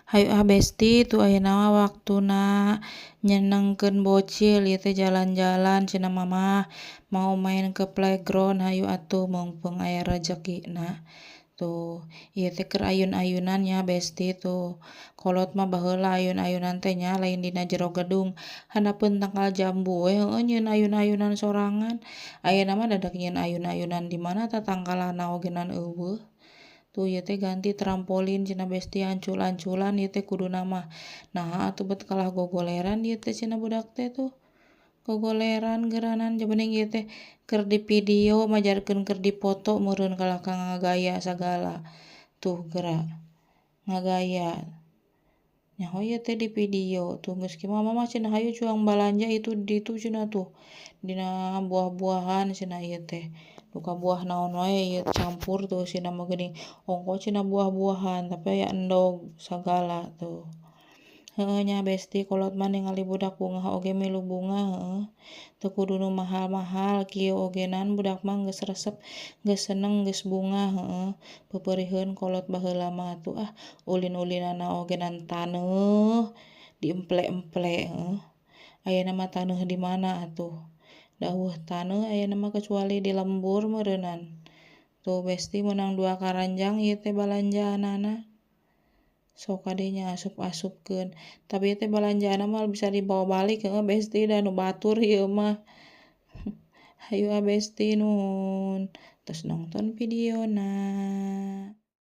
Hayu ah Besti tuh ayeuna mah waktuna nyenengkeun bocil ieu teh jalan-jalan cenah mamah mau main ke playground hayu atuh mumpung aya rejekina. Tuh ieu teh keur ayun-ayunan nya Besti tuh kolot mah baheula ayun-ayunan teh nya lain dina jero gedung handapeun tangkal jambu we heueuh nyieun ayun-ayunan sorangan. Ayeuna mah dadak nyieun ayun-ayunan di mana tatangkalana ogenan eueuh. Tuh ieu teh ganti trampolin cenah Besti ancul-anculan ieu teh kuduna mah. Naha atuh bet kalah gogoleran ieu teh cenah budak teh tuh. Gogoleran geuranan jeuning ieu teh keur di video majarkeun keur dipoto meureun kalah ka ngagaya sagala. Tuh geura ngagaya. Nyaho ieu teh di video tuh geus kieu mah mama cenah hayu cuang balanja itu ditu cenah tuh dina buah-buahan cenah ieu teh. Duka buah naon wae ieu campur tuh eusina mah geuning ongkoh cenah buah-buahan tapi aya endog sagala tuh. Heueuh nya Besti kolot mah ningali budak bungah oge milu bungah heueuh. Teu kudu nu mahal-mahal kieu ogenan budak mah geus resep geus seneng geus bungah heueuh. Peupeuriheun kolot baheula mah atuh ah ulin-ulinana ogenan taneuh diemple-emple heueuh. Ayeuna mah taneuh di mana atuh. Da eueuh taneuh ayeuna mah kecuali di lembur meureunan. Tuh Besti meunang 2 karanjang ieu teh balanjaanana. Sok kadinya asup-asupkeun. Tapi ieu teh balanjaanna moal bisa dibawa balik heueuh Besti da nu batur ieu mah. Hayu ah Besti nuhun tos nongton videona.